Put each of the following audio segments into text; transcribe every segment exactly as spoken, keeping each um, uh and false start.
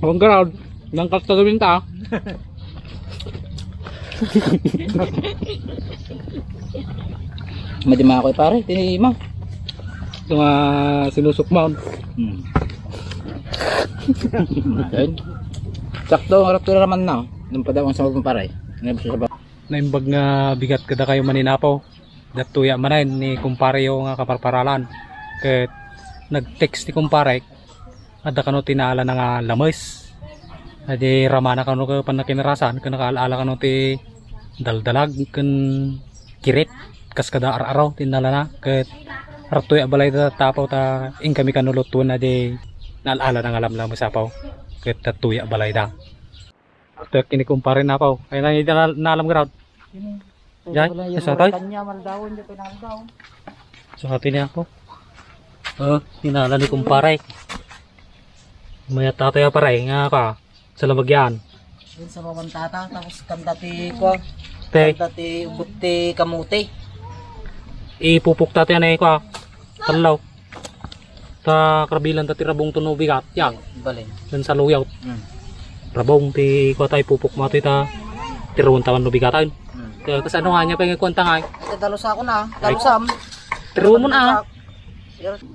Ang ground, nang kasta duminta. Madi makoy pare, tini ma. Ito nga sinusukmaon. Hmm. Ayun. Sakto, harap to naman na. Nung padaw ang sabon pare. Nabsa sa ba? Naimbag nga bigat kada kayo maninapaw. Dattuya manen ni kumpareyo nga kaparparalan. Ket nag-text ni kumpare, adda kano ti naalana nga lames. Adi ramana kano ket pannakinarasan, ken nakaal-ala kano ti daldalag ken kirit, kas kada ar-araw ti naalana. Ket rattuya balay da tapaw ta inkami kano lutuen, adi naal-ala na nga lamlames apaw. Ket tattuya balay da. Tek ni kumpare napaw. Ay, na, na, nalam ground. Jay, wala yung sa atay? Kanya, maldawon, di pinaldaw. Sa atin niya ako. Oh, hinala ni kumpare. Mayat tato ya pare, nga ka. Sa lamagyan. Yun sa bawang tata, tapos kanda ti, kwa. Te. Kanda ti, buti kamote. Ipupuk tato yan eh, kwa. Talaw. Ta karabilan ta ti rabong to no bigat, ya. Balen. Dan sa luyaw. Hmm. Rabong ti kuha tayo, pupok mo tayo ta tirawon tawan no bigatan. Hmm. Kaya kas ano nga niya pa yung kuwanta nga. Ito, dalos ako na. Ay. Dalos am. Tirawon mo na.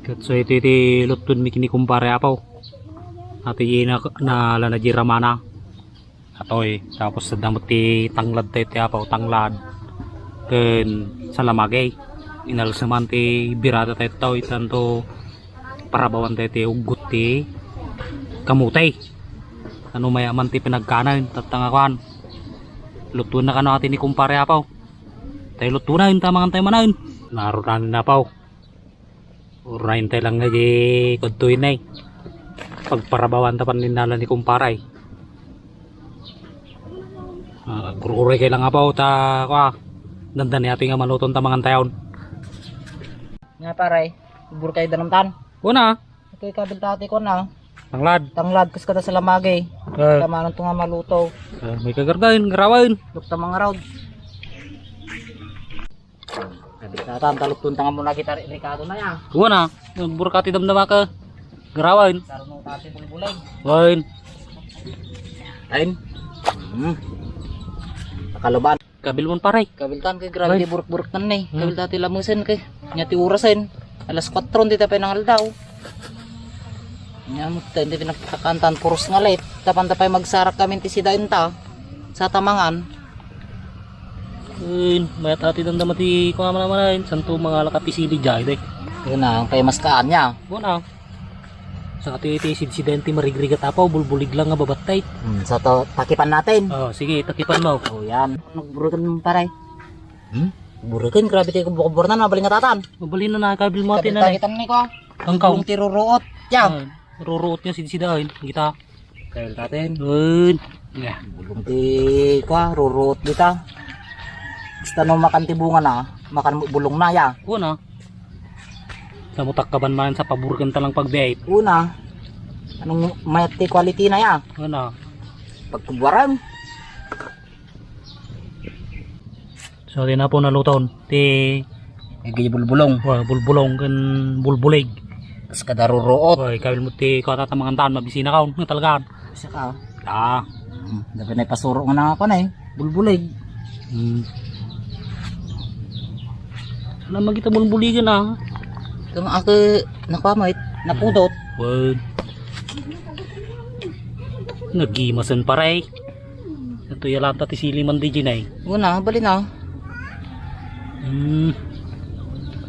Kat so iti ti lutod mi kini kumpare apaw. Ati ina na lana jiramana. Atoy, tapos adda met ti tanglad tayo ti apaw, tanglad. Ken salamagay. Inalseman ti birada tayo tayo, itanto parabawan tayo ti uggot ti kamutay. Ano mayaman ti pinagkanan, tatta nga kuan. Lutuan na kano ati ni kumpare apaw. Tayo lutuan na, tamangan tayo manan. Narunan na apaw. Urayen tayo lang nga di kadtoy na eh. Pagparabawan ta panninala ni kumparay. Ah, gur-uray kayo lang apaw ta, kwa, dandan ni ati nga manuton ta mangan tayon. Nga paray, bur kayo danamtan. Una. Ito ikabil tati ko na. Tanglad. Tanglad, kas kada sa lamagi. Eh. Tama nang tunga maluto. Eh, may kagardain, garawain. Dukta mga road. Tatan, talukton tanga mo na kita, Ricardo na ya. Huwag na, burkati damdama ka. Garawain. Tarunong tati bulbulay. Wain. Tain. Hmm. Nakaluban. Kabil mon, pare. Kabil tan kay grabe. Ay. Di buruk-buruk tan ni. Hmm. Kabil tati lamusen kay. Nya ti orasen. Alas kuwatro, di ta pay nangaldaw. Nya mo, ta, hindi pinagkakantan, puros nga late. Tapan ta pay magsarak kami ti sidain ta. Sa tamangan. Uy, mayat ati danda mati ko naman naman ay. Santo mga lakapisili jay, dek. Yun na, ang kay mas kaan niya. Buwan ah. Sa ati iti sidsidain ti marigrigat apaw, bulbulig lang nga babattay. Hmm, sa to, takipan natin. Oh, sige, takipan mo. Oh, yan. Nagburugan mo, pare. Hmm? Burugan, grabe tayo kubur-kubur na, mabaling nga tatan. Mabalin na nakabil mo atin, Kabil eh. Takitan ni ko. Kangkaw. Yung tiruruot. Yan. Ah, ruruot niya sidsidain, kita. Kayo tatin. Yun. Yeah. Bulong ti, kwa, ruruot dita. Basta no makan ti bunga na, makan mo bulong na, ya. Una. Sa mutakkaban man sa paburgan talang pagbiait. Una. Anong mayat ti quality na, ya? Una. Pagkubuaran. So, di na po naluton. Ti Igi bulbulong. Wa, bulbulong ken bulbulig. Kas kada ruruot. Wa, ikabil mo ti kata tamangantan, mabisina kaon, nga talagaan. Siya ka. Ah. Hmm, dapat na ipasuro nga na ako na eh. Bulbulig. Hmm. Sana magita bulbuligan ah. Kung ako, nakwamit, napudot. Wa. Nagimasen pare. Ito yalanta ti sili man di jinay. Una, bali na. Hmm.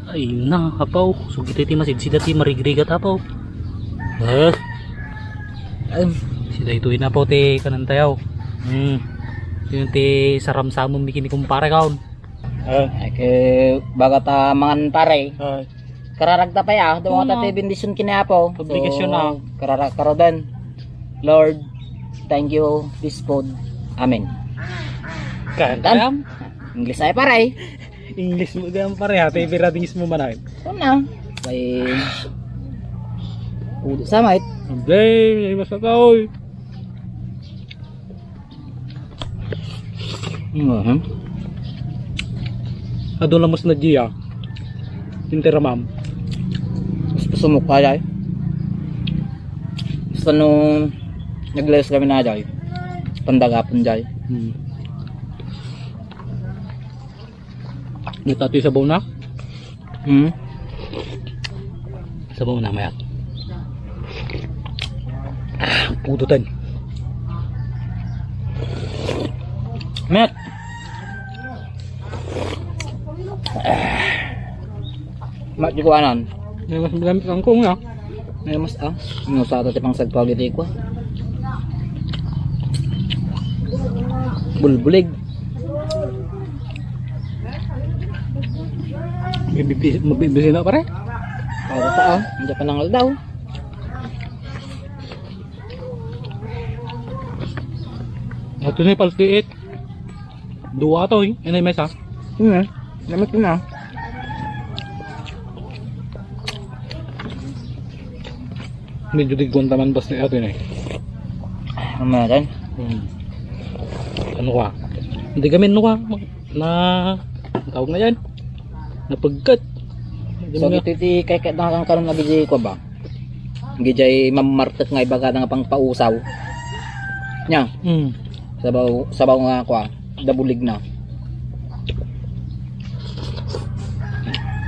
Ay na, apaw. Sugit ti masidsida ti marigrigat, apaw. Eh. Ay. Sida ito inapaw ti kanan tayo. Hmm. Yun ti saramsamon mi kini kumpare kaon. Ah. Ay, ke, baga ta mangan pare. Ah. Kararag ta pay, ah. Dawa ta ti bendisyon kini Apo. Obligasyon, ah. Kararag, karodan. Lord, thank you this food. Amen. Kan? English ay pare. English mo diyan pare, ha? Tay biradings mo man ay. Una. Kay udo sa mait. Hindi, may mas ako, oy. Mhm. Adu lamus na diya. Tintira, ma'am. Mas pasumok pa, ay. Basta nung Naglayas kami na jay. Pandagapon jay. Hmm. Dito ito yung sabaw na? Hmm. Sabaw na, mayat. Ah, pudutan. Mayat. Mayat di kuanan. May mas magamit ang kung na. May mas, ah. Ano sa ato ti pang sagpag iti ko? Bulbulig. Mabibi-, mabibisi na, pare. Para sa, ah, hindi pa nangal daw. Ito na yung palsiit. Dua to, eh. Ano yung mesa? Hmm. Namit na. Medyo digwan taman basta ito, eh. Ano natin? Hmm. Ano ka? Hindi kami, ano ka? Na, ang tawag na yan? Napagkat. So, ito ti kay, kay, nakakang karon na gidi ko ba? Gijay mamartet nga ibaga nga pangpausaw. Nya. Mm. Sabaw, sabaw nga kwa, dabulig na.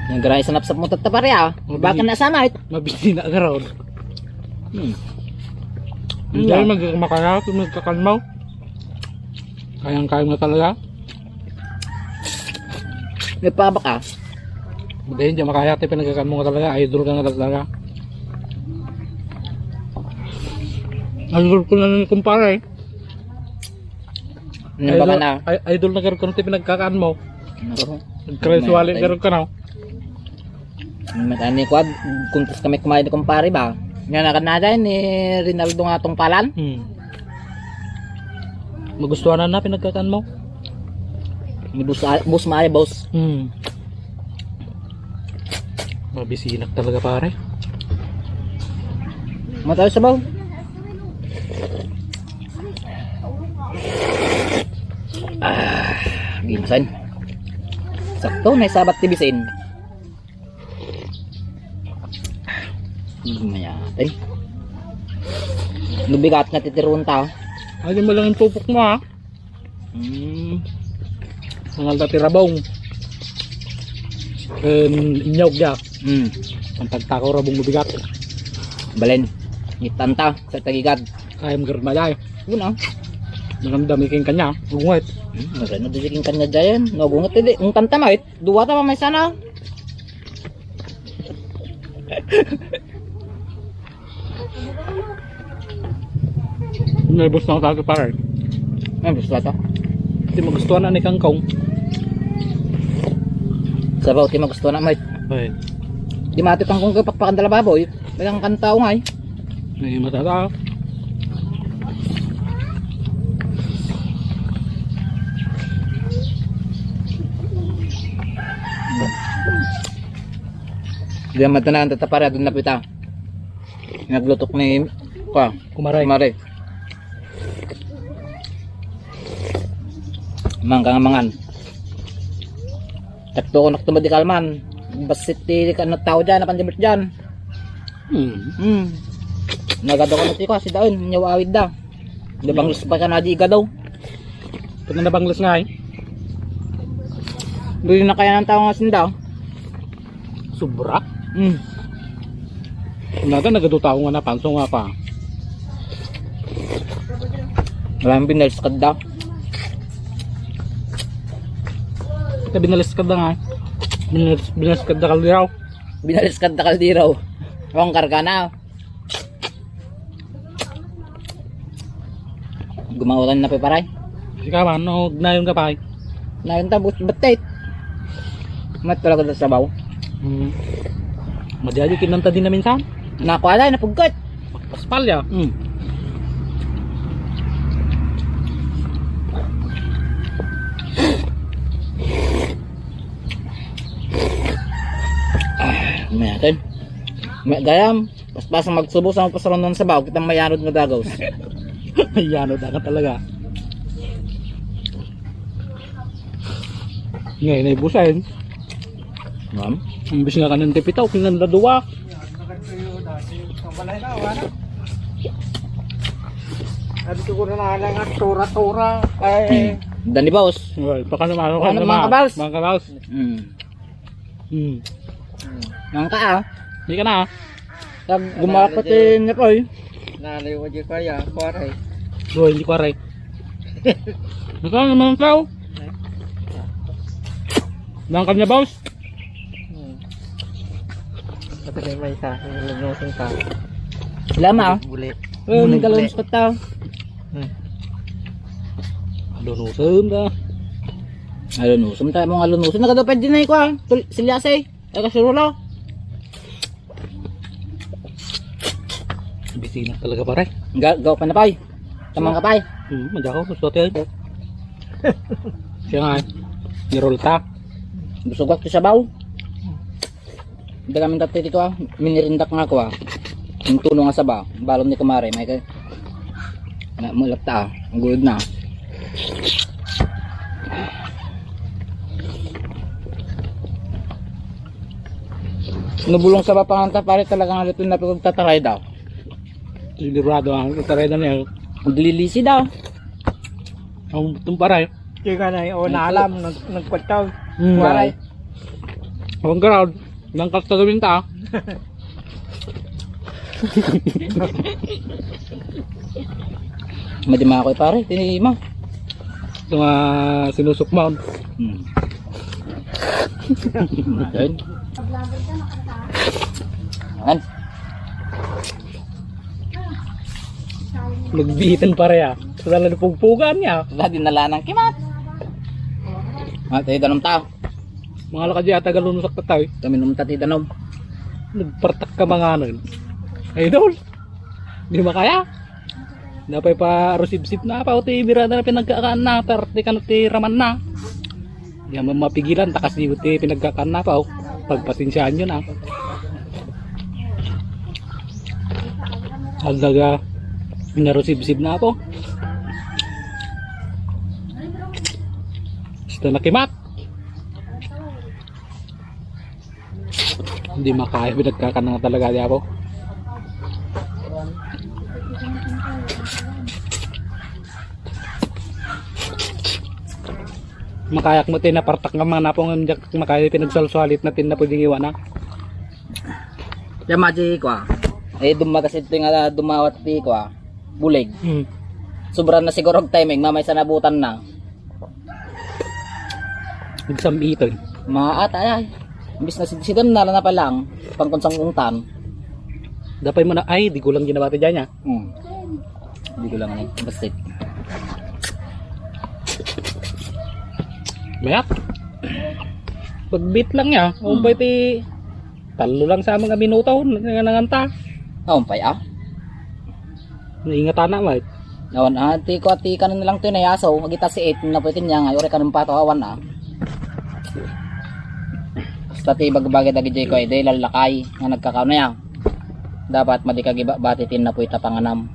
Nagray sa napsap mo tatta pare, ah. Mabini. Bakit na sanay? Mabini na agaraw. Hmm. Hindi. Dahil magkakanap, magkakanmaw. Kayang-kaya mo talaga. May pabak, ah. Dahil hindi makaya ti pinagkakan mo talaga, idol ka nga talaga. Idol ko na ni kumpare. Ano ba ka na? Idol, i-, idol na karon ko ti pinagkakan mo. Nagkariswali karon ka na. Matani kwad, kuntos kami kumain ni kumpare ba? Nga nakanada ni Rinaldo nga tungpalan. Hmm. Magustuhan na pinagkakan mo? Ni boss, ah, boss, maayo, boss. Hmm. Mabisinak talaga, pare. Matayo sabaw. Ah, ginsan. Sakto, may sabat ti bisin. Ngayatin. Lubigat na titiruon ta. Ay, di mo lang yung tupok mo, ha? Hmm. Ang alta ti rabong. Em, inyog ya. Hmm. Ang tagtakaw rabong lubigat. Balen. Ngitan ta sa tagigad. Kayam garmada, eh. Una. Maganda, may king kanya. Ugwet. Hmm, maganda, di king kanya jayan. Nagunget, hindi. Ang tanta, mait. Dua ta, mamay sana. Nervous na ako sa ato, pare. Nervous na to. Di magustuhan na ni Kangkong. Sabaw, di magustuhan na, mate. Ay. Di mati Kangkong kay pakpakan dala baboy. Dagang kanta, ungay. May matata. Di matanan, tata, pare, adun na pita. Naglutok ni, kwa, Kumare. Kumare. Mangka nga mangan. Takto ko nakto medical man. Basit ti kan tao diyan, napandimit diyan. Hmm. Hmm. Nagado ko na ti kwa, si Daon, nyawa awid da. Nabangles pa ka na di igadaw. Pag nabangles nga, eh. Hindi na kaya ng tao nga sinda. Sobra? Hmm. Naga nagado tao nga napanso nga pa. Alam, binalis kadda. Ito binalis kadda nga. Binalis, binalis kadda kaldiraw. Binalis kadda kaldiraw. Ang karga na. Gumaulan na pa, paray. Ikaw, ano, nayon ka, pay? Nayon ta, but-, betit. Mat talaga sa sabaw. Hmm. Madali, kinanta din na minsan. Nakuha na, napugkot. Paspalya. Hmm. Ah, may akin. May gayam. Paspasang magsubo sa pasaron ng sabaw, kitang mayanod nga dagaws. Mayanod nga talaga. Ngayon ay busain. Ma'am? Imbis nga kanan ti pitaw, kinanda dua. Sabi ko na nga tura-tura. Ay. Hmm. Dani, boss. Oy, pakano, ano, ano, mga kabaws? Mga kabaws. Hmm. Hmm. Nang ka, ah. Hindi ka na, ah. Pag gumapat, eh, niya ko, eh. Naliw di kaya, kuwaray. Bro, hindi kuwaray. Ikaw naman, ikaw. Nang kanya, boss? Hmm. Ito na yung may isa, yung lagnusan ka. Lama, ah. Buli. Eh, buli, nagkalunos ka tao. Hmm. Alunusan ka. Alunusan tayo, mga alunusan. Nagkadapad din na ikaw, ah. Tul-, silyas, eh. Ay, kasurulo. Bisina talaga, pare. Ga-, gaw pa na, pay. Tamang ka, pay. Hmm, madya ko, gusto tayo. Siya nga, eh. Nirulta. Busog ako sa sabaw. Hindi kami tatay dito, ah. Minirindak nga ako, ah. Yung tulo nga saba. Balon ni kumare, may kay na, mulap ta, ah. Ang gulod na. Nabulong sa papanganta, pare, talaga nga ito na pagtataray daw. Sigurado ang tataray na niya. Maglilisi daw. Ang itong pare. Kaya ka na, o, naalam, nag-, nagkwataw. Hmm. Waray. Ang garaw, nang kasta gawin ta, ah. Madi mga koy, pare, tini mo. Ito nga sinusukmaon. Hmm. Ayun. Ayan. Nagbihitan, pare, ah. Wala na pugpugan niya. Wala, dinala ng kimat. Ah, tayo, tanong tao. Mga lakad yata, galunusak ta tayo. Kami nung tati danom. Nagpartak ka mga ano yun. Idol. Di makaya. Napay pa rusibsib na pa, uti birada na pinagkakaan na, pero di ka na ti raman na. Di naman mapigilan, takas di uti pinagkakaan na pa, oh. Pagpasensyahan nyo na. Agdaga, narusibsib na ako. Basta nakimat. Hindi makaya, pinagkakan na talaga di ako. Makayak mo, tinapartak nga mga napong, hindi makaya, pinagsalsualit na tin na pwedeng iwanan. Kaya maji ko, ah. Eh, dumagas ito nga dumawat ti ko, ah. Bulig. Hmm. Sobra na siguro og timing, mamay sa nabutan na. Nagsam-iton. Maat, ay, ay. Imbis na sidsidan na, na pa lang, pangkunsang ungtan. Dapay mo na, ay, di ko lang ginabati dyan, ya. Hmm. Di ko lang, ano, bastik. Mayat. Pagbit lang, ya. Hmm. Umpay ti, talo lang sa mga minuto, nanganta. Ah, umpay, ah. Naingatan na, mate. Awan, ah, ti ko, ti kanon na lang ti nayaso, agita si eight, na pwede niya, nga, uri kanon pa to, awan, ah. Basta ti bagbagi dagi jay ko, eh, di lalakay, nga nagkakaon na yan. Dapat madi ka giba-, bati ti napuy ta panganam.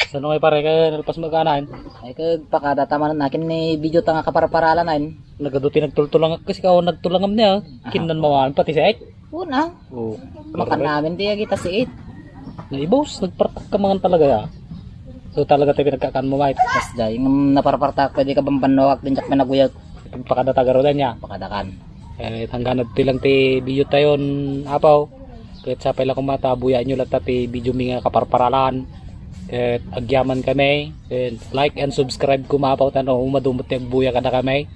Sano nga pare ka nalpas maganain? Ay, kag pakadata man akin ni video ta nga kaparparalan, ay. Nagadu ti nagtultulang, kasi ka, nagtulangam niya. Aha. Kinnan mawan, pati sa eight. Una. Oo. Makanamin ti agita si eight. Naibos, nagpartak ka mangan talaga, ya. So, talaga tayo pinagkakan mo, mate. Kas jay, ngem naparpartak, pwede ka bambanwag, din jak managuyag. Pagpakadata garo din, ya. Pakadakan. Eh, hanggang ti lang ti video tayon, apaw. Ket sapay la koma ta buyaan yo latta ti video mi nga kaparparalan. Ket agyaman kami. Ket like and subscribe koma, apaw, ta no madumot ti agbuya kada kami.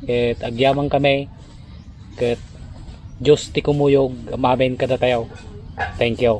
Ket agyaman kami. Ket Dios ti kumuyog, amin kada tayo. Thank you.